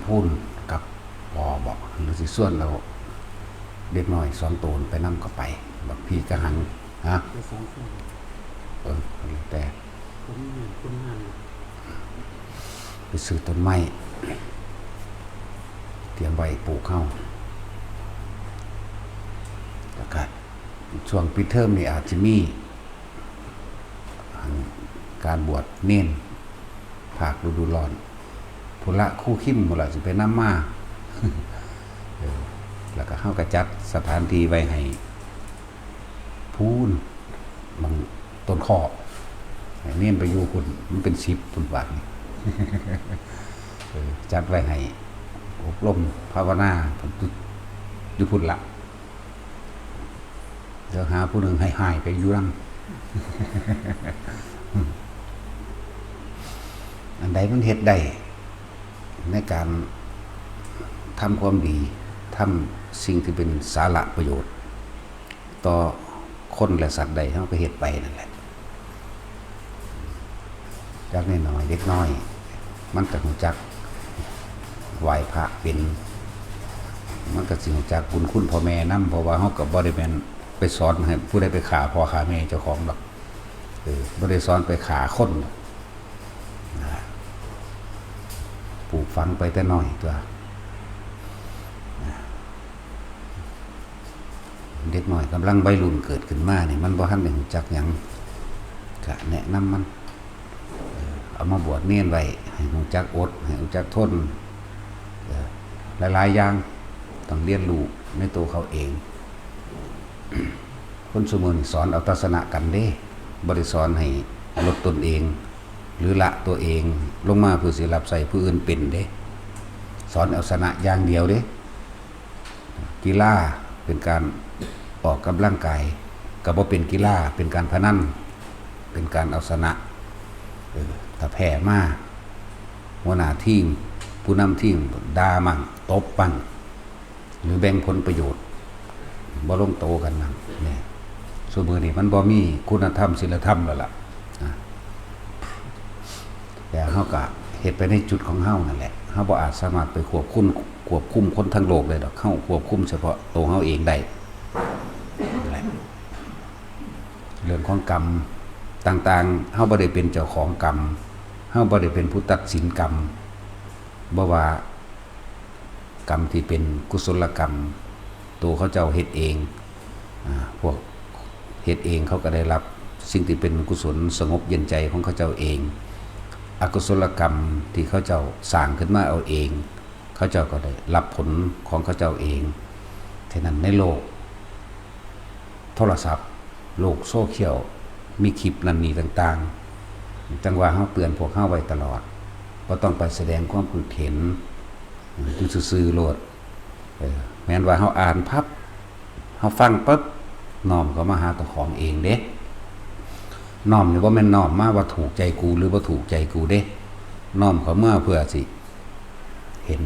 ພູນກັບປໍບໍ ຫຼືຊິຊວນເອົາເດັກນ້ອຍສອງໂຕໄປນຳກໍໄປ ບັກພີກະຫັງ ຮະ ໄປສອງຄົນ ເອີ ກໍແລ້ວແຕ່ ຄົນງານ ຄົນງານ ໄປຊື້ຕົ້ນໄມ້ ຕຽມໄວ້ປູກເຮົາ ແລ້ວກະຊ່ວງປິດເທີມນີ້ອາດຊິມີ ອັນ ການບວດເນນ ພາກລະດູຮ້ອນ ພຸ້ນລະ ຄູຄິມພຸ້ນລະ ຊິໄປນຳມາ ເອີ ແລ້ວກະເຮົາກະຈັດສະຖານທີ່ໄວ້ໃຫ້ ພຸ້ນ ໝ່ອງຕົ້ນຄໍ້ ໃຫ້ເນນໄປຢູ່ພຸ້ນ ມັນເປັນສິບພຸ້ນບາດນີ້ ເອີ ຈັດໄວ້ໃຫ້ອົບຮົມພາວະນາ ຢູ່ພຸ້ນລະ. ດຽວຫາຜູ້ໜຶ່ງຮ້າຍໆໄປຢູ່ນຳ ອັນໃດມັນເຮັດໄດ້ໃນການທຳຄວາມດີ ທຳສິ່ງທີ່ເປັນສາລະປະໂຫຍດຕໍ່ຄົນ ແລະ ສັດໄດ້ ເຮົາກໍເຮັດໄປນັ້ນແຫຼະ. ຈັກໜ້ອຍໆ ເດັກນ້ອຍ ມັນກໍຮູ້ຈັກໄຫວ້ພະເປັນ ມັນກໍຊິຮູ້ຈັກບຸນຄຸນພໍ່ແມ່ນຳ ເພາະວ່າເຮົາກໍບໍ່ໄດ້ແມ່ນໄປສອນໃຫ້ຜູ້ໃດໄປຂ້າພໍ່ຂ້າແມ່ເຈົ້າຂອງດອກ ເອີ ບໍ່ໄດ້ສອນໄປຂ້າຄົນ ນັ້ນລະ ປູກຝັງໄປແຕ່ນ້ອຍຕົວະ. ເດັກນ້ອຍກຳລັງໄວລຸ້ນເກີດຂຶ້ນມານີ້ ມັນບໍ່ທັນໄດ້ຮູ້ຈັກຫຍັງ ກະແນະນຳມັນ ເອີ ເອົາມາບວດເນນໄວ້ ໃຫ້ຮູ້ຈັກອົດ ໃຫ້ຮູ້ຈັກທົນ ເອີ ຫຼາຍໆຢ່າງ ຕ້ອງຮຽນຮູ້ໃນໂຕເຂົາເອງ. ຄົນຊຸມື້ນີ້ສອນເອົາແຕ່ຊະນະກັນເດ້ ບໍ່ໄດ້ສອນໃຫ້ລົດຕົນເອງ ຫຼື ລະຕົວເອງລົງມາເພື່ອຊິຮັບໃຊ້ຜູ້ອື່ນເປັນເດ້ ສອນເອົາຊະນະຢ່າງດຽວເດ້. ກິລາເປັນການອອກກຳລັງກາຍ ກໍບໍ່ເປັນກິລາ ເປັນການພະນັນ ເປັນການເອົາຊະນະ ເອີ ຖ້າແພ້ມາ ຫົວໜ້າທີມ ຜູ້ນຳທີມດ່າໝັ້ງ ຕົບໝັ້ງ ຫຼື ແບ່ງຜົນປະໂຫຍດບໍ່ລົງໂຕກັນນຳ ນີ້ ຊຸມື້ນີ້ມັນບໍ່ມີຄຸນນະທຳ ສິນລະທຳແລ້ວລະ ອາ ແຕ່ເຮົາກະເຮັດໄປໃນຈຸດຂອງເຮົານັ້ນແຫຼະ ເຮົາບໍ່ອາດສາມາດໄປຄວບຄຸມ ຄວບຄຸມຄົນທັງໂລກໄດ້ດອກ ເຮົາຄວບຄຸມສະເພາະໂຕເຮົາເອງໄດ້ ນັ້ນແຫຼະ ເລື່ອງຂອງກຳຕ່າງໆ ເຮົາບໍ່ໄດ້ເປັນເຈົ້າຂອງກຳ ເຮົາບໍ່ໄດ້ເປັນຜູ້ຕັດສິນກຳ ບໍ່ວ່າ ກຳທີ່ເປັນກຸສົນລະກຳ ໂຕເຂົາເຈົ້າເຮັດເອງ ອາ ພວກເຮັດເອງເຂົາກໍໄດ້ຮັບສິ່ງທີ່ເປັນກຸສົນສະຫງົບເຢັນໃຈຂອງເຂົາເຈົ້າເອງ ອະກຸສົນລະກຳທີ່ເຂົາເຈົ້າສ້າງຂຶ້ນມາເອົາເອງ ເຂົາເຈົ້າກໍໄດ້ຮັບຜົນຂອງເຂົາເຈົ້າເອງ. ສະນັ້ນໃນໂລກ ໂທລະສັບ ໂລກໂຊຊຽວ ມີຄລິບນັ້ນນີ້ຕ່າງໆ ຈັ່ງວ່າເຮົາເຕືອນພວກເຮົາໄວ້ຕະຫຼອດ ບໍ່ຕ້ອງໄປສະແດງຄວາມຄິດເຫັນຢູ່ຊື່ໆໂລດ. ເອີ ແມ່ນວ່າເຮົາອ່ານພັບ ເຮົາຟັງປຶບ ນ້ອມເຂົ້າມາຫາເຈົ້າຂອງເອງເດ້. ນ້ອມນີ້ບໍ່ແມ່ນນ້ອມມາວ່າຖືກໃຈກູ ຫຼື ບໍ່ຖືກໃຈກູເດ້. ນ້ອມເຂົ້າມາເພື່ອຊິເຫັນ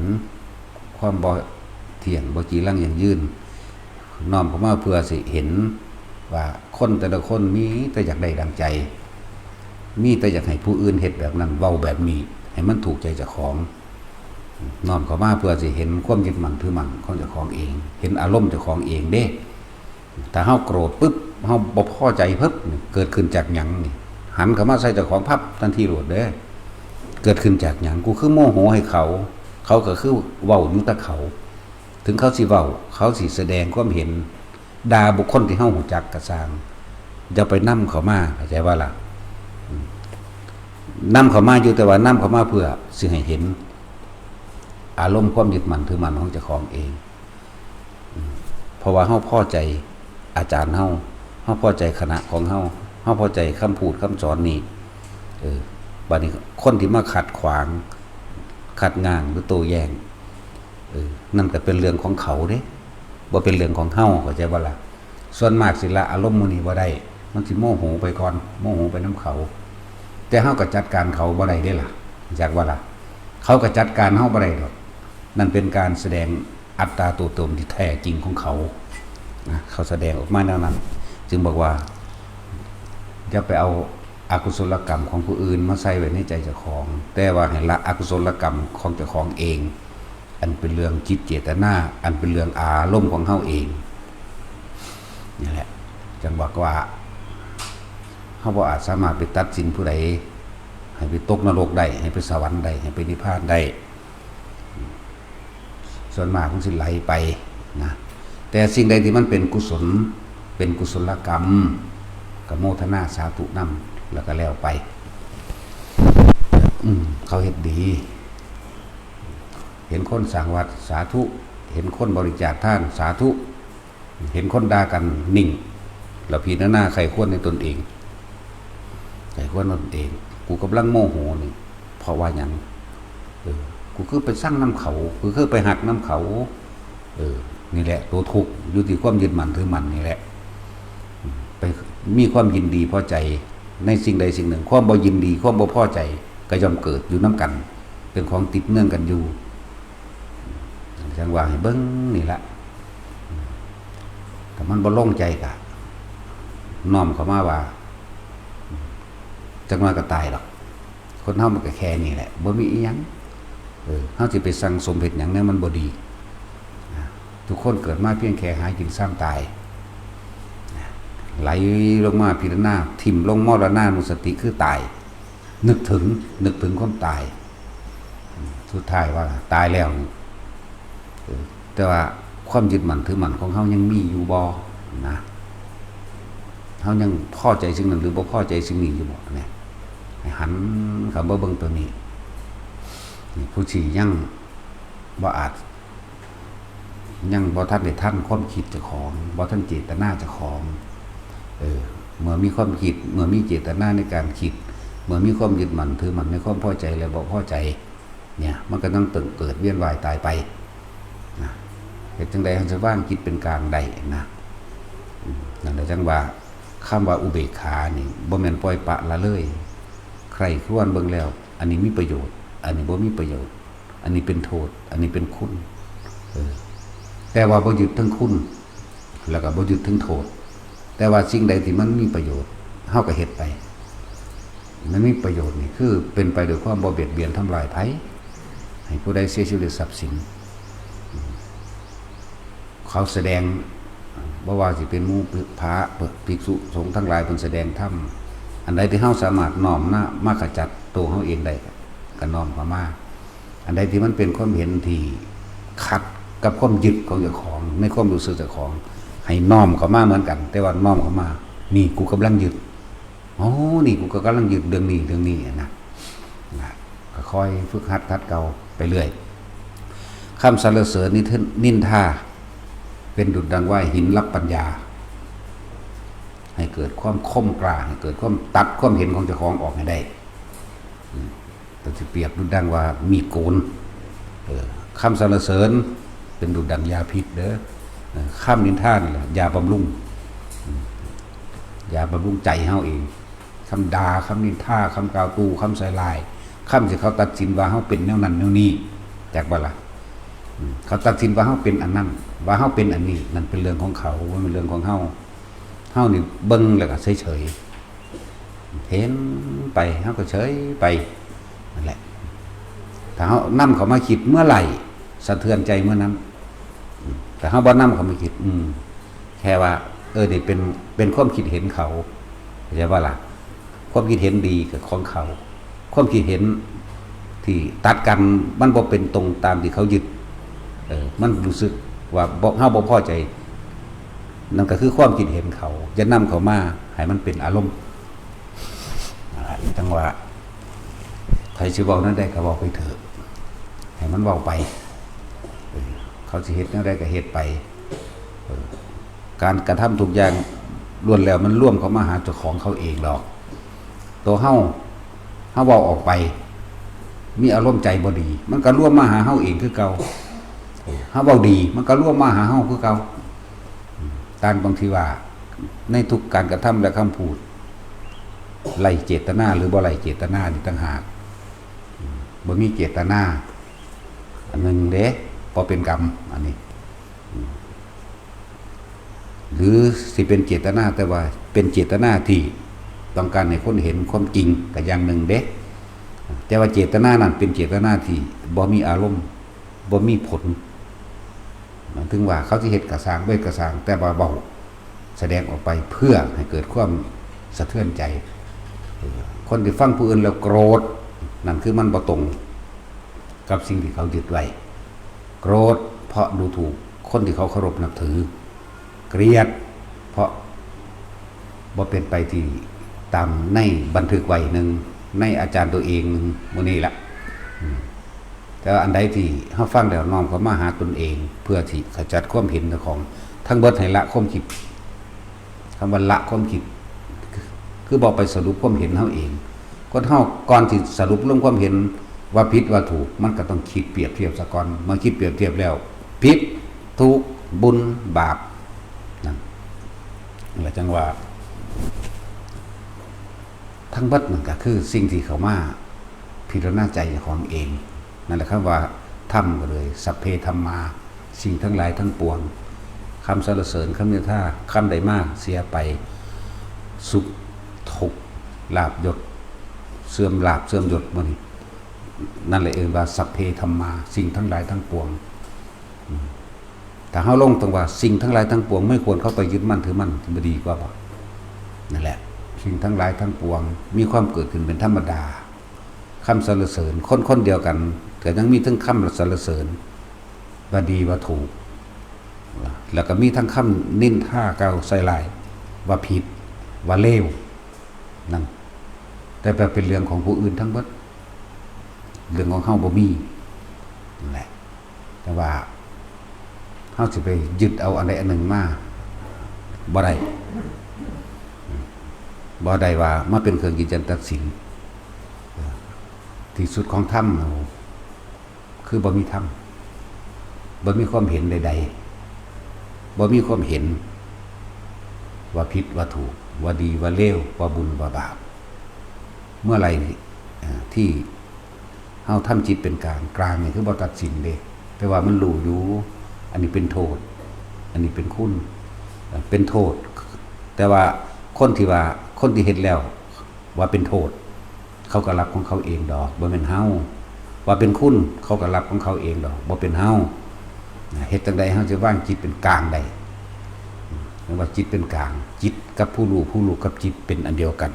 ຄວາມບໍ່ທ່ຽງ ບໍ່ຈີລັງຢັ້ງຢືນ. ນ້ອມເຂົ້າມາເພື່ອຊິເຫັນວ່າຄົນແຕ່ລະຄົນມີແຕ່ຢາກໄດ້ດັ່ງໃຈ, ມີແຕ່ຢາກໃຫ້ຜູ້ອື່ນເຮັດແບບນັ້ນ ເວົ້າແບບນີ້ ໃຫ້ມັນຖືກໃຈເຈົ້າຂອງ. ນ້ອມເຂົ້າມາເພື່ອຊິເຫັນຄວາມຍຶດໝັ້ນຖືໝັ້ນຂອງເຈົ້າຂອງເອງ, ເຫັນອາລົມເຈົ້າຂອງເອງເດ້. ຖ້າເຮົາໂກຣດປຶບ ເຮົາບໍ່ພໍໃຈປຶບ ເກີດຂຶ້ນຈາກຫຍັງນີ້? ຫັນເຂົ້າມາໃສ່ເຈົ້າຂອງພັບທັນທີໂລດເດ້. ເກີດຂຶ້ນຈາກຫຍັງ? ກູຄືໂມໂຫໃຫ້ເຂົາ, ເຂົາກໍຄືເວົ້າຢູ່ແຕ່ເຂົາ. ເຖິງເຂົາຊິເວົ້າ, ເຂົາຊິສະແດງຄວາມເຫັນ, ດ່າບຸກຄົນທີ່ເຮົາຮູ້ຈັກກໍຊ່າງ, ຢ່າໄປນຳເຂົາມາ, ເຂົ້າໃຈບໍ່ລະ? ອືມ ນຳເຂົາມາຢູ່, ແຕ່ວ່ານຳເຂົາມາເພື່ອຊິໃຫ້ເຫັນອາລົມຄວາມຍຶດໝັ້ນຖືໝັ້ນຂອງເຈົ້າຂອງເອງ. ອືມ ເພາະວ່າເຮົາພໍໃຈອາຈານເຮົາ, ເຮົາພໍໃຈຄະນະຂອງເຮົາ, ເຮົາພໍໃຈຄຳພູດຄຳສອນນີ້. ເອີ ບາດນີ້ຄົນທີ່ມາຂັດຂວາງ, ຂັດຫຍ້າງ ຫຼື ໂຕ້ແຍ້ງ, ເອີ ນັ້ນກໍເປັນເລື່ອງຂອງເຂົາເດ້, ບໍ່ເປັນເລື່ອງຂອງເຮົາ, ເຂົ້າໃຈບໍ່ລະ? ສ່ວນມາກຊິລະອາລົມໝູ່ນີ້ບໍ່ໄດ້, ມັນຊິໂມໂຫໄປກ່ອນ, ໂມໂຫໄປນຳເຂົາ. ແຕ່ເຮົາກໍຈັດການເຂົາບໍ່ໄດ້ເດ້ລະ, ຮູ້ຈັກບໍ່ລະ? ເຂົາກໍຈັດການເຮົາບໍ່ໄດ້ດອກ. ນັ້ນເປັນການສະແດງອັດຕາຕົວຕົນທີ່ແທ້ຈິງຂອງເຂົານະ, ເຂົາສະແດງອອກມາແນວນັ້ນ. ຈຶ່ງບອກວ່າ ຢ່າໄປເອົາອະກຸສົລະກຳຂອງຜູ້ອື່ນມາໃສ່ໄວ້ໃນໃຈເຈົ້າຂອງ, ແຕ່ວ່າໃຫ້ລະອະກຸສົລະກຳຂອງເຈົ້າຂອງເອງ. ອັນເປັນເລື່ອງຈິດເຈດຕະນາ ອັນເປັນເລື່ອງອາລົມຂອງເຮົາເອງນີ້ແຫຼະ. ຈັ່ງບອກວ່າ ເຮົາບໍ່ອາດສາມາດໄປຕັດສິນຜູ້ໃດ ໃຫ້ໄປຕົກນະລົກໄດ້ ໃຫ້ໄປສະຫວັນໄດ້ ໃຫ້ໄປນິບພານໄດ້. ສ່ວນມາກມັນຊິໄຫຼໄປນະ. ແຕ່ສິ່ງໃດທີ່ມັນເປັນກຸສົນ ເປັນກຸສົນລະກຳ ກະໂມທະນາສາທຸນຳ ແລ້ວກະແລ້ວໄປ. ອືມ ເຂົາເຮັດດີ ເຫັນຄົນສ້າງວັດ ສາທຸ ເຫັນຄົນບໍລິຈາກທານ ສາທຸ ເຫັນຄົນດ່າກັນ ນິ່ງ ແລ້ວພິຈາລະນາໃຄ່ຄວນໃນຕົນເອງ ໃຄ່ຄວນໃນຕົນເອງ ກູກຳລັງໂມໂຫນີ້ ເພາະວ່າຫຍັງ? ເອີ ກູຄືໄປຊັງນຳເຂົາ ກູຄືໄປຮັກນຳເຂົາ. ເອີ ນີ້ແຫຼະໂຕທຸກ ຢູ່ທີ່ຄວາມຍຶດໝັ້ນຖືໝັ້ນນີ້ແຫຼະ. ໄປມີຄວາມຍິນດີພໍໃຈໃນສິ່ງໃດສິ່ງໜຶ່ງ ຄວາມບໍ່ຍິນດີ ຄວາມບໍ່ພໍໃຈ ກໍຍ່ອມເກີດຢູ່ນຳກັນ ເປັນຂອງຕິດເນື່ອງກັນຢູ່. ຈັ່ງວ່າໃຫ້ເບິ່ງນີ້ລະ ຖ້າມັນບໍ່ລົງໃຈກະນ້ອມເຂົ້າມາວ່າ ຈັກໜ້ອຍກໍຕາຍດອກ. ຄົນເຮົາມັນກໍແຄ່ນີ້ແຫຼະ ບໍ່ມີອີ່ຫຍັງ. ເອີ ເຮົາຊິໄປສັ່ງສົມເຮັດຫຍັງແນວມັນບໍ່ດີ. ນະ ທຸກຄົນເກີດມາພຽງແຄ່ຫາກິນຊາມຕາຍ. ນະ ໄຫຼລົງມາພິຈາລະນາ ຖິ້ມລົງມໍລະນານຸສະຕິ ຄືຕາຍ. ນຶກເຖິງ ນຶກເຖິງຄວາມຕາຍ. ອືມ ສຸດທ້າຍວ່າຕາຍແລ້ວນີ້ ເອີ ແຕ່ວ່າຄວາມຍຶດໝັ້ນຖືໝັ້ນຂອງເຮົາຍັງມີຢູ່ບໍ່ນະ? ເຮົາຍັງພໍໃຈສິ່ງນັ້ນ ຫຼື ບໍ່ພໍໃຈສິ່ງນີ້ຢູ່ບໍ່? ນີ້ ໃຫ້ຫັນເຂົ້າມາເບິ່ງໂຕນີ້. ນີ້ ຜູ້ທີ່ຍັງບໍ່ອາດ ຍັງບໍ່ທັນໄດ້ທັນຄວາມຄິດເຈົ້າຂອງ ບໍ່ທັນເຈຕະນາເຈົ້າຂອງ. ເອີ ເມື່ອມີຄວາມຄິດ ເມື່ອມີເຈຕະນາໃນການຄິດ ເມື່ອມີຄວາມຍຶດໝັ້ນຖືໝັ້ນໃນຄວາມພໍໃຈ ແລະ ບໍ່ພໍໃຈ ເນີ້ຍ ມັນກໍຍັງເຕີງເກີດວຽນວ່າຍຕາຍໄປນະ. ເຮັດຈັ່ງໃດເຮົາຈະວາງຈິດເປັນກາງໄດ້ນະ? ອືມ ນັ້ນແຫຼະ ຈັ່ງວ່າຄຳວ່າອຸເບກຂານີ້ ບໍ່ແມ່ນປ່ອຍປະລະເລີຍ ໃຄ່ຄວນເບິ່ງແລ້ວ ອັນນີ້ມີປະໂຫຍດ ອັນນີ້ບໍ່ມີປະໂຫຍດ ອັນນີ້ເປັນໂທດ ອັນນີ້ເປັນຄຸນ. ເອີ ແຕ່ວ່າບໍ່ຍຶດເຖິງຄຸນ ແລ້ວກໍບໍ່ຍຶດເຖິງໂທດ ແຕ່ວ່າສິ່ງໃດທີ່ມັນມີປະໂຫຍດ ເຮົາກໍເຮັດໄປ. ມັນມີປະໂຫຍດນີ້ ຄືເປັນໄປໂດຍຄວາມບໍ່ບຽດບຽນທຳລາຍໃຜ ໃຫ້ຜູ້ໃດເສຍຊີວິດ ແລະ ຊັບສິນ. ເຂົາສະແດງ ບໍ່ວ່າຊິເປັນໝູ່ພະ ພິກສຸສົງທັງຫຼາຍ ເພິ່ນສະແດງທຳ ອັນໃດທີ່ເຮົາສາມາດນ້ອມນະ ມາຂະຈັດໂຕເຮົາເອງໄດ້ ກໍນ້ອມເຂົ້າມາ. ອັນໃດທີ່ມັນເປັນຄວາມເຫັນທີ່ຂັດກັບຄວາມຍຶດຂອງເຈົ້າຂອງ ໃນຄວາມຮູ້ສຶກເຈົ້າຂອງ ໃຫ້ນ້ອມເຂົ້າມາເໝືອນກັນ ແຕ່ວ່ານ້ອມເຂົ້າມາ ນີ້ ກູກຳລັງຍຶດ ອໍ ນີ້ ກູກໍກຳລັງຍຶດເລື່ອງນີ້ ເລື່ອງນີ້ນະ ນະ ກໍຄ່ອຍຝຶກຫັດຂັດເກົາໄປເລື້ອຍ. ຄຳສັນລະເສີນ ນິ ນິນທາ ເປັນດຸດດັ່ງວ່າຫີນລັບປັນຍາ ໃຫ້ເກີດຄວາມຄົມກ້າ ໃຫ້ເກີດຄວາມ ຕັດຄວາມເຫັນຂອງເຈົ້າຂອງອອກໃຫ້ໄດ້. ອືມ ກໍຊິປຽບດຸດດັ່ງວ່າມີດໂກນ. ເອີ ຄຳສັນລະເສີນເປັນດຸດດັ່ງຢາພິດເດີ. ເອີ ຄຳນິນທານີ້ລະຢາບຳລຸງ. ອືມ ຢາບຳລຸງໃຈເຮົາເອງ. ຄຳດ່າ ຄຳນິນທາ ຄຳກ່າວຕູ້ ຄຳໃສ່ຮ້າຍ ຄຳທີ່ເຂົາຕັດສິນວ່າເຮົາເປັນແນວນັ້ນແນວນີ້ ຈັກບໍ່ລະ? ອືມ ເຂົາຕັດສິນວ່າເຮົາເປັນອັນນັ້ນ ວ່າເຮົາເປັນອັນນີ້ ນັ້ນເປັນເລື່ອງຂອງເຂົາ ບໍ່ແມ່ນເລື່ອງຂອງເຮົາ. ເຮົານີ້ເບິ່ງແລ້ວກໍເສີຍໆ ເຫັນໄປ ເຮົາກໍເສີຍໄປ ນັ້ນແຫຼະ. ຖ້າເຮົານຳເຂົ້າມາຄິດເມື່ອໃດ ສະເທືອນໃຈເມື່ອນັ້ນ. ອືມ ແຕ່ເຮົາບໍ່ນຳເຂົ້າມາຄິດ ອືມ ແຄ່ວ່າ ເອີ ນີ້ເປັນ ເປັນຄວາມຄິດເຫັນເຂົາ ເຂົ້າໃຈບໍ່ລະ? ຄວາມຄິດເຫັນດີກໍຂອງເຂົາ ຄວາມຄິດເຫັນທີ່ຕັດກັນ ມັນບໍ່ເປັນຕົງຕາມທີ່ເຂົາຍຶດ ເອີ ມັນຮູ້ສຶກວ່າບໍ່ ເຮົາບໍ່ພໍໃຈ ນັ້ນກໍຄືຄວາມຄິດເຫັນເຂົາ ຢ່ານຳເຂົ້າມາໃຫ້ມັນເປັນອາລົມ. ອ່າ ຈັ່ງວ່າ ໃຜຊິເວົ້າແນວໃດກໍເວົ້າໄປເຖາະ ໃຫ້ມັນເວົ້າໄປ ເອີ ເຂົາຊິເຮັດແນວໃດກໍເຮັດໄປ ເອີ ການກະທຳທຸກຢ່າງລ້ວນແລ້ວມັນລວມເຂົ້າມາຫາເຈົ້າຂອງເຂົາເອງດອກ. ໂຕເຮົາ ເຮົາເວົ້າອອກໄປ ມີອາລົມໃຈບໍ່ດີ ມັນກໍລວມມາຫາເຮົາເອງຄືເກົ່າ. ເຮົາເວົ້າດີ ມັນກໍລວມມາຫາເຮົາຄືເກົ່າ. ຕ່າງຕົງທີ່ວ່າ ໃນທຸກການກະທຳ ແລະ ຄຳພູດ ໄຮ້ເຈດຕະນາ ຫຼື ບໍ່ໄດ້ເຈດຕະນານີ້ຕ່າງຫາກ. ບໍ່ມີເຈດຕະນາ ອັນໜຶ່ງເດ້ ບໍ່ເປັນກຳ ອັນນີ້. ຫຼືຊິເປັນເຈດຕະນາ ແຕ່ວ່າເປັນເຈດຕະນາທີ່ຕ້ອງການໃຫ້ຄົນເຫັນຄວາມຈິງກໍຢ່າງໜຶ່ງເດ້ ແຕ່ວ່າເຈດຕະນານັ້ນເປັນເຈດຕະນາທີ່ບໍ່ມີອາລົມ ບໍ່ມີຜົນ. ໝາຍເຖິງວ່າເຂົາຊິເຮັດກະຊ່າງ ບໍ່ເຮັດກະຊ່າງ ແຕ່ວ່າເວົ້າສະແດງອອກໄປເພື່ອໃຫ້ເກີດຄວາມສະເທືອນໃຈ. ເອີ ຄົນທີ່ຟັງຜູ້ອື່ນແລ້ວໂກຣດ ນັ້ນຄືມັນບໍ່ຕົງກັບສິ່ງທີ່ເຂົາຍຶດໄວ້. ໂກຣດເພາະດູຖູກຄົນທີ່ເຂົາເຄົາລົບນັບຖື. ກຽດ ເພາະບໍ່ເປັນໄປທີ່ຕາມໃນບັນທຶກໄວ້ໜຶ່ງ ໃນອາຈານຕົວເອງໜຶ່ງ ໝູ່ນີ້ລະ. ອືມ ແຕ່ວ່າອັນໃດທີ່ເຮົາຟັງແລ້ວນ້ອມເຂົ້າມາຫາຕົນເອງ ເພື່ອທີ່ຂະຈັດຄວາມເຫັນຂອງ ທັງເບິດໃຫ້ລະຄວາມຄິດ. ຄຳວ່າລະຄວາມຄິດ ຄືບໍ່ໄປສະຫຼຸບຄວາມເຫັນເຮົາເອງ. ຄົນເຮົາກ່ອນທີ່ສະຫຼຸບລວມຄວາມເຫັນວ່າຜິດວ່າຖືກ ມັນກໍຕ້ອງຄິດປຽບທຽບສາກ່ອນ. ເມື່ອຄິດປຽບທຽບແລ້ວ ຜິດ ຖືກ ບຸນ ບາບ ນັ້ນ ລະຈັ່ງວ່າ ທັງເບິດນັ້ນກໍຄືສິ່ງທີ່ເຂົ້າມາພິຈາລະນາໃຈເຈົ້າຂອງເອງ. ນັ້ນແຫຼະ ຄຳວ່າທຳກໍເລີຍ ສັບເພທຳມາ ສິ່ງທັງຫຼາຍທັງປວງ. ຄຳສັນລະເສີນ ຄຳນິນທາ ຄຳໃດມາເສຍໄປ ສຸກ ທຸກ ລາບຍົດ ເສື່ອມລາບເສື່ອມຍົດ ໝູ່ນີ້ ນັ້ນແຫຼະເອີ້ນວ່າ ສັບເພທຳມາ ສິ່ງທັງຫຼາຍທັງປວງ. ອືມ ຖ້າເຮົາລົງຕົງວ່າ ສິ່ງທັງຫຼາຍທັງປວງ ໄມ່ຄວນເຂົ້າໄປຍຶດໝັ້ນຖືໝັ້ນ ມັນບໍ່ດີກວ່າບໍ? ນັ້ນແຫຼະ ສິ່ງທັງຫຼາຍທັງປວງມີຄວາມເກີດຂຶ້ນເປັນທຳມະດາ. ຄຳສັນລະເສີນ ຄົນຄົນດຽວກັນກໍຍັງມີທັງຄຳສັນລະເສີນວ່າດີວ່າຖືກ ແລ້ວກໍມີທັງຄຳນິນທາກ່າວໃສ່ຮ້າຍວ່າຜິດ ວ່າເລວ ນັ້ນ ແຕ່ວ່າເປັນເລື່ອງຂອງຜູ້ອື່ນທັງເບິດ ເລື່ອງຂອງເຮົາບໍ່ມີ. ນັ້ນແຫຼະ ແຕ່ວ່າເຮົາຊິໄປຍຶດເອົາອັນໃດອັນໜຶ່ງມາບໍ່ໄດ້ ບໍ່ໄດ້ວ່າມາເປັນເຄື່ອງຢືນຢັນຕັດສິນ. ທີ່ສຸດຂອງທຳ ຄືບໍ່ມີທຳ ບໍ່ມີຄວາມເຫັນໃດໆ ບໍ່ມີຄວາມເຫັນວ່າຜິດວ່າຖືກ ວ່າດີວ່າເລວ ວ່າບຸນວ່າບາບ. ເມື່ອໃດ ເອີ ທີ່ເຮົາທຳຈິດເປັນກາງ ກາງນີ້ຄືບໍ່ຕັດສິນເດ້ ແຕ່ວ່າມັນຮູ້ຢູ່ ອັນນີ້ເປັນໂທດ ອັນນີ້ເປັນຄຸນ ເອີ ເປັນໂທດ ແຕ່ວ່າຄົນທີ່ວ່າ ຄົນທີ່ເຮັດແລ້ວ ວ່າເປັນໂທດ ເຂົາກໍຮັບຂອງເຂົາເອງດອກ ບໍ່ແມ່ນເຮົາ ວ່າເປັນຄຸນ ເຂົາກໍຮັບຂອງເຂົາເອງດອກ ບໍ່ແມ່ນເຮົາ. ເຮັດຈັ່ງໃດເຮົາຈະວາງຈິດເປັນກາງໄດ້? ເອີ້ນວ່າຈິດເປັນກາງ ຈິດກັບຜູ້ຮູ້ ຜູ້ຮູ້ກັບຈິດເປັນອັນດຽວກັນ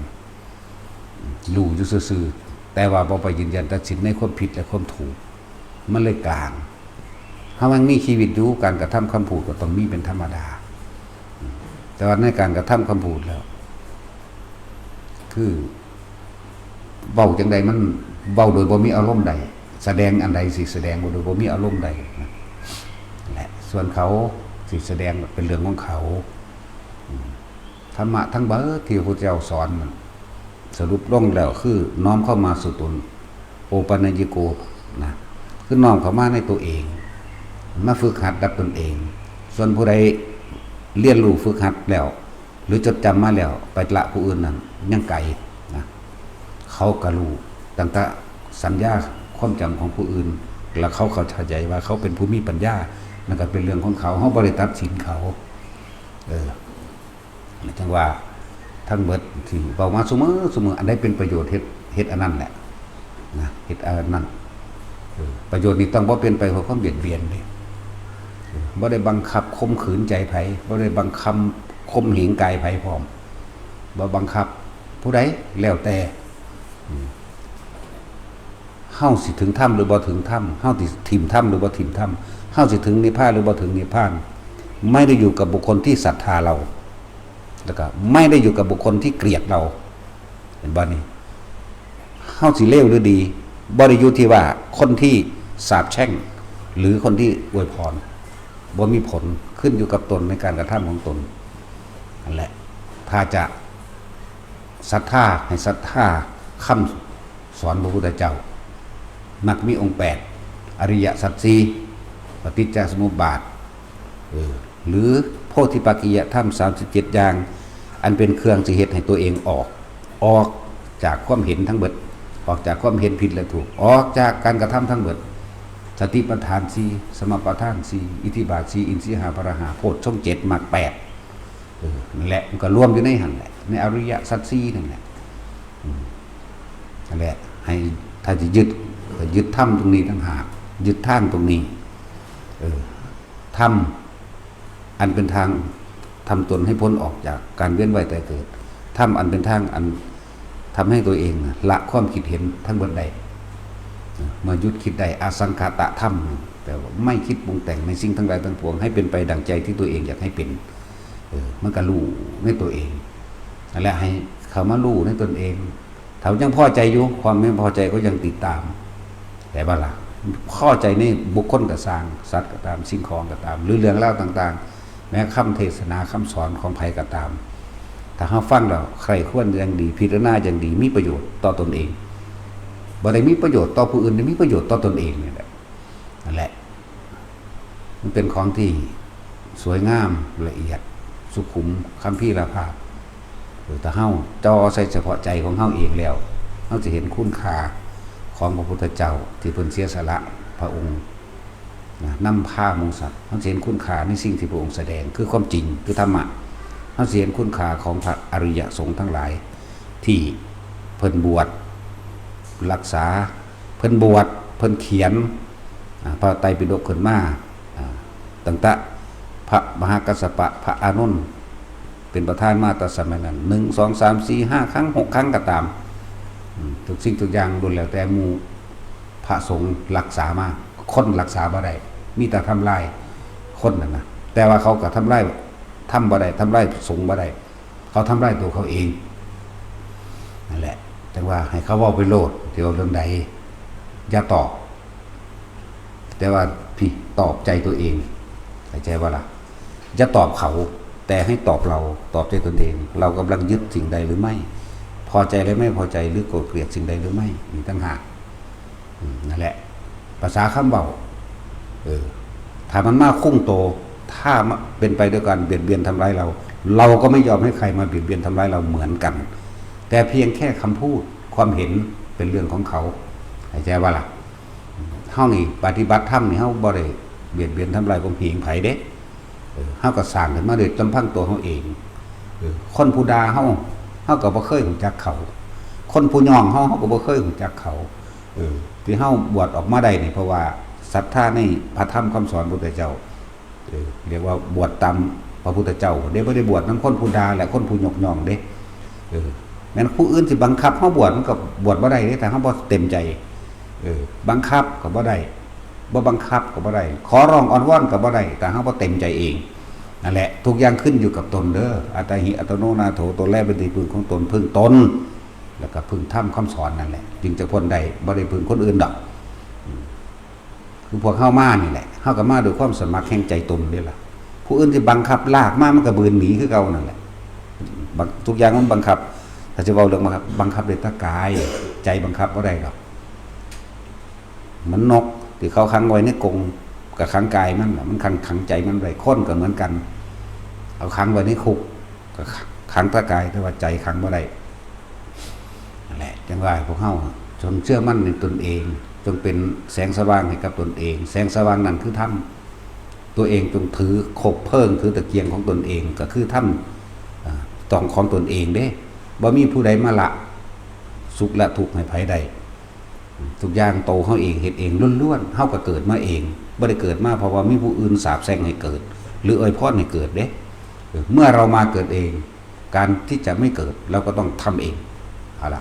ຮູ້ຢູ່ຊື່ໆ ແຕ່ວ່າບໍ່ໄປຢືນຢັນຕັດສິນໃນຄວາມຜິດ ແລະ ຄວາມຖືກ ມັນເລີຍກາງ. ເຮົາຍັງມີຊີວິດຢູ່ ການກະທຳຄຳພູດກໍຕ້ອງມີເປັນທຳມະດາ. ແຕ່ວ່າໃນການກະທຳຄຳພູດແລ້ວ ຄືເວົ້າຈັ່ງໃດມັນເວົ້າໂດຍບໍ່ມີອາລົມໄດ້ ສະແດງອັນໃດຊິສະແດງໂດຍບໍ່ມີອາລົມໄດ້ ແລະ ສ່ວນເຂົາຊິສະແດງເປັນເລື່ອງຂອງເຂົາ. ທຳມະທັງເບິດທີ່ພະພຸດທະເຈົ້າສອນນັ້ນ ສະຫຼຸບລົງແລ້ວຄືນ້ອມເຂົ້າມາສູ່ຕົນ ໂອປະນະຍິໂກ ນະ ຄືນ້ອມເຂົ້າມາໃນຕົວເອງ ມາຝຶກຫັດດັດຕົນເອງ. ສ່ວນຜູ້ໃດລຽນຮູ້ຝຶກຫັດແລ້ວ ຫຼື ຈົດຈຳມາແລ້ວ ໄປລະຜູ້ອື່ນນັ້ນຍັງໄກນະ. ເຂົາກໍຮູ້ຕັ້ງແຕ່ສັນຍາຄວາມຈຳຂອງຜູ້ອື່ນ ແລ້ວເຂົາເຂົ້າໃຈວ່າເຂົາເປັນຜູ້ມີປັນຍາ ນັ້ນກໍເປັນເລື່ອງຂອງເຂົາ ເຮົາບໍ່ໄດ້ຕັດສິນເຂົາ. ເອີ ຈັ່ງວ່າທັງເບິດທີ່ເວົ້າມາຊຸມື້ ຊຸມື້ ອັນໃດເປັນປະໂຫຍດ ເຮັດ ເຮັດອັນນັ້ນແຫຼະນະ ເຮັດອັນນັ້ນ. ເອີ ປະໂຫຍດນີ້ຕ້ອງບໍ່ເປັນໄປເພື່ອຄວາມບຽດບຽນເດ້. ເອີ ບໍ່ໄດ້ບັງຄັບຂົ່ມຂືນໃຈໃຜ ບໍ່ໄດ້ບັງຄັບຂົ່ມເຫງກາຍໃຜພ້ອມ ບໍ່ບັງຄັບຜູ້ໃດ ແລ້ວແຕ່ ເຮົາຊິເຖິງທຳຫຼືບໍ່ເຖິງທຳ ເຮົາຊິຖິ້ມທຳຫຼືບໍ່ຖິ້ມທຳ ເຮົາຊິເຖິງນິບພານຫຼືບໍ່ເຖິງນິບພານ ໄມ່ໄດ້ຢູ່ກັບບຸກຄົນທີ່ສັດທາເຮົາ ແລ້ວກໍໄມ່ໄດ້ຢູ່ກັບບຸກຄົນທີ່ກຽດເຮົາ. ເຫັນບໍ່ນີ້? ເຮົາຊິເລວຫຼືດີ ບໍ່ໄດ້ຢູ່ທີ່ວ່າຄົນທີ່ສາບແຊ່ງ ຫຼື ຄົນທີ່ອວຍພອນ ບໍ່ມີຜົນ ຂຶ້ນຢູ່ກັບຕົນໃນການກະທຳຂອງຕົນ. ນັ້ນແຫຼະ ຖ້າຈະສັດທາ ໃຫ້ສັດທາຄຳ ສອນພະພຸດທະເຈົ້າ ມັກມີອົງແປດ ອະລິຍະສັດສີ່ ປະຕິດຈະສະມຸບບາດ ເອີ ຫຼື ໂພທິປັກຂະຍະທຳ ສາມສິບເຈັດຢ່າງ ອັນເປັນເຄື່ອງຊິເຮັດໃຫ້ຕົວເອງອອກ ອອກຈາກຄວາມເຫັນທັງເບິດ ອອກຈາກຄວາມເຫັນຜິດ ແລະ ຖືກ ອອກຈາກການກະທຳທັງເບິດ ສະຕິປະທານສີ່ ສະມາປະທານສີ່ ອິດທິບາດສີ່ ອິນຊີຫ້າ ພະລະຫ້າ ໂພດຊົງເຈັດ ມັກແປດ. ເອີ ນັ້ນແຫຼະ ມັນກໍລວມຢູ່ໃນຫັ້ນແຫຼະ ໃນອະລິຍະສັດສີ່ນັ້ນແຫຼະ. ອືມ ນັ້ນແຫຼະ ໃຫ້ ຖ້າຈະຍຶດ ກໍຍຶດທຳຕົງນີ້ຕ່າງຫາກ ຍຶດທາງຕົງນີ້ ທຳອັນເປັນທາງທຳຕົນໃຫ້ພົ້ນອອກຈາກການວຽນວ່າຍຕາຍເກີດ, ທຳອັນເປັນທາງອັນທຳໃຫ້ຕົວເອງລະຄວາມຄິດເຫັນທັງເບິດໄດ້. ເມື່ອຢຸດຄິດໄດ້ ອະສັງຄະຕະທຳ ແປວ່າໄມ່ຄິດປຸງແຕ່ງໃນສິ່ງທັງຫຼາຍທັງປວງ ໃຫ້ເປັນໄປດັ່ງໃຈທີ່ຕົວເອງຢາກໃຫ້ເປັນ, ເອີ ມັນກໍຮູ້ໃນຕົວເອງ. ນັ້ນແຫຼະ ໃຫ້ເຂົ້າມາຮູ້ໃນຕົນເອງ. ຖ້າຍັງພໍໃຈຢູ່ ຄວາມແມ່ນພໍໃຈກໍຍັງຕິດຕາມ ແຕ່ວ່າລະ ພໍໃຈໃນບຸກຄົນກໍຊ່າງ, ສັດກໍຕາມ, ສິ່ງຂອງກໍຕາມ ຫຼືເລື່ອງລາວຕ່າງໆ, ແມ້ຄຳເທດສະໜາຄຳສອນຂອງໃຜກໍຕາມ, ຖ້າເຮົາຟັງແລ້ວໃຄ່ຄວນຢ່າງດີ, ພິຈາລະນາຢ່າງດີ, ມີປະໂຫຍດຕໍ່ຕົນເອງ, ບໍ່ໄດ້ມີປະໂຫຍດຕໍ່ຜູ້ອື່ນ, ໄດ້ມີປະໂຫຍດຕໍ່ຕົນເອງນີ້ແຫຼະ. ນັ້ນແຫຼະ ມັນເປັນຂອງທີ່ສວຍງາມ, ລະອຽດ, ສຸຂຸມ, ຄຳພີລະພາບ. ເອີ ຖ້າເຮົາຈ່ອໃສ່ສະເພາະໃຈຂອງເຮົາເອງແລ້ວ, ເຮົາຈະເຫັນຄຸນຄ່າຂອງພະພຸດທະເຈົ້າທີ່ເພິ່ນເສຍສະຫຼະພະອົງນະ, ນຳພາໝູສັດ. ເຮົາຈະເຫັນຄຸນຄ່າໃນສິ່ງທີ່ພະອົງສະແດງ ຄືຄວາມຈິງ, ຄືທຳມະ. ເຮົາຈະເຫັນຄຸນຄ່າຂອງພະອະລິຍະສົງທັງຫຼາຍ ທີ່ເພິ່ນບວດຮັກສາ, ເພິ່ນບວດ, ເພິ່ນຂຽນ ອາ ພະໄຕປິດົກຂຶ້ນມາ, ອາ ຕັ້ງແຕ່ພະມະຫາກັດສະປະ, ພະອານົນເປັນປະທານມາແຕ່ສະໄໝນັ້ນ ໜຶ່ງ ສອງ ສາມ ສີ່ ຫ້າ ຄັ້ງ ຫົກ ຄັ້ງກໍຕາມ. ອາ ທຸກສິ່ງທຸກຢ່າງລ້ວນແລ້ວແຕ່ໝູ່ພະສົງຮັກສາມາ, ຄົນຮັກສາບໍ່ໄດ້, ມີແຕ່ທຳລາຍຄົນນັ້ນນະ. ແຕ່ວ່າເຂົາກໍທຳລາຍທຳບໍ່ໄດ້, ທຳລາຍສົງບໍ່ໄດ້. ເຂົາທຳລາຍຕົວເຂົາເອງ. ນັ້ນແຫຼະ ຈັ່ງວ່າໃຫ້ເຂົາເວົ້າໄປໂລດ, ຊິເວົ້າເລື່ອງໃດ ຢ່າຕອບ, ແຕ່ວ່າພີ້ຕອບໃຈຕົວເອງ, ເຂົ້າໃຈບໍ່ລະ? ຢ່າຕອບເຂົາ, ແຕ່ໃຫ້ຕອບເຮົາ, ຕອບໃຈຕົນເອງ. ເຮົາກຳລັງຍຶດສິ່ງໃດຫຼືໄໝ? ພໍໃຈ ຫຼື ໄມ່ພໍໃຈ ຫຼື ໂກດເກລີຍດສິ່ງໃດຫຼືໄໝ? ນີ້ຕ່າງຫາກ. ອືມ ນັ້ນແຫຼະ ພາສາຄຳເວົ້າ. ເອີ ຖ້າມັນມາຄຸງໂຕ, ຖ້າມາເປັນໄປດ້ວຍການບຽດບຽນທຳລາຍເຮົາ, ເຮົາກໍໄມ່ຍອມໃຫ້ໃຄມາບຽດບຽນທຳລາຍເຮົາເໝືອນກັນ, ແຕ່ພຽງແຄ່ຄຳພູດ, ຄວາມເຫັນເປັນເລື່ອງຂອງເຂົາ. ເຂົ້າໃຈບໍ່ລະ? ເຮົານີ້ປະຕິບັດທຳນີ້ ເຮົາບໍ່ໄດ້ບຽດບຽນທຳລາຍຄວາມເຫັນໃຜເດ້. ເອີ ເຮົາກໍສ້າງຂຶ້ນມາໂດຍລຳພັງຕົວເຮົາເອງ. ເອີ ຄົນຜູ້ດ່າເຮົາ, ເຮົາກໍບໍ່ເຄີຍຮູ້ຈັກເຂົາ. ຄົນຜູ້ຍ້ອງເຮົາ, ເຮົາກໍບໍ່ເຄີຍຮູ້ຈັກເຂົາ. ເອີ ທີ່ເຮົາບວດອອກມາໄດ້ນີ້ ເພາະວ່າສັດທາໃນພະທຳຄຳສອນພະພຸດທະເຈົ້າ. ເອີ ຮຽກວ່າບວດຕາມພະພຸດທະເຈົ້າເດ້, ບໍ່ໄດ້ບວດນຳຄົນຜູ້ດ່າ ແລະ ຄົນຜູ້ຍົກຍ້ອງເດ້. ເອີ ແມ່ນຜູ້ອື່ນຊິບັງຄັບເຮົາບວດ ມັນກໍບວດບໍ່ໄດ້ເດ້ ຖ້າເຮົາບໍ່ເຕັມໃຈ. ເອີ ບັງຄັບກໍບໍ່ໄດ້, ບໍ່ບັງຄັບກໍບໍ່ໄດ້, ຂໍຮ້ອງອ້ອນວອນກໍບໍ່ໄດ້ ຖ້າເຮົາບໍ່ເຕັມໃຈເອງ. ນັ້ນແຫຼະ ທຸກຢ່າງຂຶ້ນຢູ່ກັບຕົນເດີ. ອັດຕະຫິ ອັດຕະໂນ ນາໂຖ, ຕົນແລເປັນທີ່ເພິ່ງຂອງຕົນ, ເພິ່ງຕົນ ແລ້ວກໍເພິ່ງທຳຄຳສອນນັ້ນແຫຼະ ຈຶ່ງຈະພົ້ນໄດ້, ບໍ່ໄດ້ເພິ່ງຄົນອື່ນດອກ. ອືມ ຄືພວກເຮົາມານີ້ແຫຼະ, ເຮົາກໍມາດ້ວຍຄວາມສະໝັກແຫ່ງໃຈຕົນເດ້ລະ. ຜູ້ອື່ນຊິບັງຄັບລາກມາ ມັນກໍບືນໜີຄືເກົ່ານັ້ນແຫຼະ. ບັງ ທຸກຢ່າງມັນບັງຄັບ, ຖ້າຊິເວົ້າເລື່ອງບັງຄັບ, ບັງຄັບດ້ວຍຕາກາຍ, ໃຈບັງຄັບບໍ່ໄດ້ດອກ. ເໝືອນນົກທີ່ເຂົາຂັງໄວ້ໃນກົງ ກໍຂັງກາຍມັນລະ, ມັນຂັງ ຂັງໃຈມັນໄວ້. ຄົນກໍເໝືອນກັນ, ເອົາຂັງໄວ້ໃນຄຸກ ກໍຂັງແຕ່ກາຍ, ແຕ່ວ່າໃຈຂັງບໍ່ໄດ້. ນັ້ນແຫຼະ ຈັ່ງວ່າໃຫ້ພວກເຮົາຈົ່ງເຊື່ອໝັ້ນໃນຕົນເອງ, ຈົ່ງເປັນແສງສະຫວ່າງໃຫ້ກັບຕົນເອງ. ແສງສະຫວ່າງນັ້ນຄືທຳ. ຕົວເອງຈົ່ງຖືຄົບເພີງ, ຖືຕະກຽງຂອງຕົນເອງ, ກໍຄືທຳ, ເອີ, ຕ້ອງຂອງຕົນເອງເດ້. ບໍ່ມີຜູ້ໃດມາລະສຸກລະທຸກໃຫ້ໃຜໄດ້. ທຸກຢ່າງໂຕເຮົາເອງເຮັດເອງລ້ວນໆ. ເຮົາກໍເກີດມາເອງ, ບໍ່ໄດ້ເກີດມາເພາະວ່າມີຜູ້ອື່ນສາບແຊ່ງໃຫ້ເກີດ ຫຼື ອວຍພອນໃຫ້ເກີດເດ້. ເອີ ເມື່ອເຮົາມາເກີດເອງ, ການທີ່ຈະໄມ່ເກີດ ເຮົາກໍຕ້ອງທຳເອງ. ເອົາລະ,